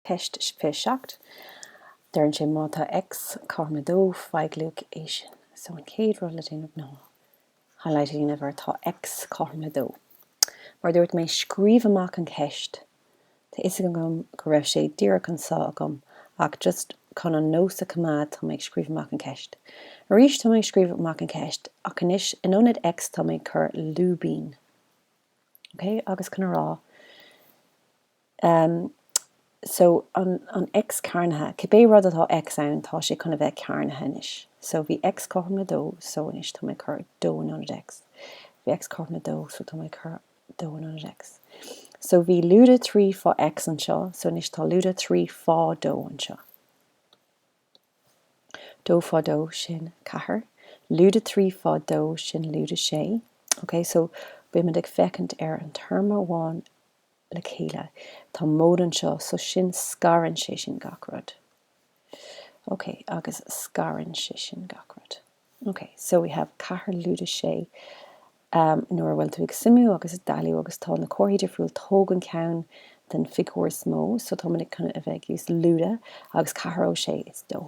Ceist 27. Deireann sé má tá X cothrom le 2, faigh luach é sin. So an chéad rud le déanamh ná highlight a dhéanamh ar tá X cothrom le 2. Mar a dúirt mé, scríobh amach an cheist. Tá fhios agam go raibh sé díreach anseo agam ach just chun an nós a choimeád tá mé ag scríobh amach an cheist. Arís tá mé ag scríobh amach an cheist ach anois in ionad X tá mé ag cur lúibín. Ok, agus chun a rá Um so an an X cearnaithe, cibé rud atá X ann tá sé chun a bheith cearnaithe anois. So bhí X cothrom le 2 so anois tá mé ag cur 2 in ionad X. Bhí X cothrom le 2 so tá mé ag cur 2 in ionad X. So bhí lúide 3 fá X anseo so anois tá lúide 3 fá 2 anseo. 2 fá 2 sin 4. Lúide 3 fá 2 sin lúide 6. Ok so beimid ag féachaint ar an téarma amháin le chéile. Tá mód anseo, so sin scarann sé sin gach rud. Ok, agus scarann sé sin gach rud. Ok, so we have 4 lúide 6. Um, nuair a bhfuil tú ag suimiú agus ag dealú agus tá na comharthaí difriúil, tóg an ceann den figiúr is mó, so táimid chun a bheith ag úsáid lúide agus 4 ó 6 is 2.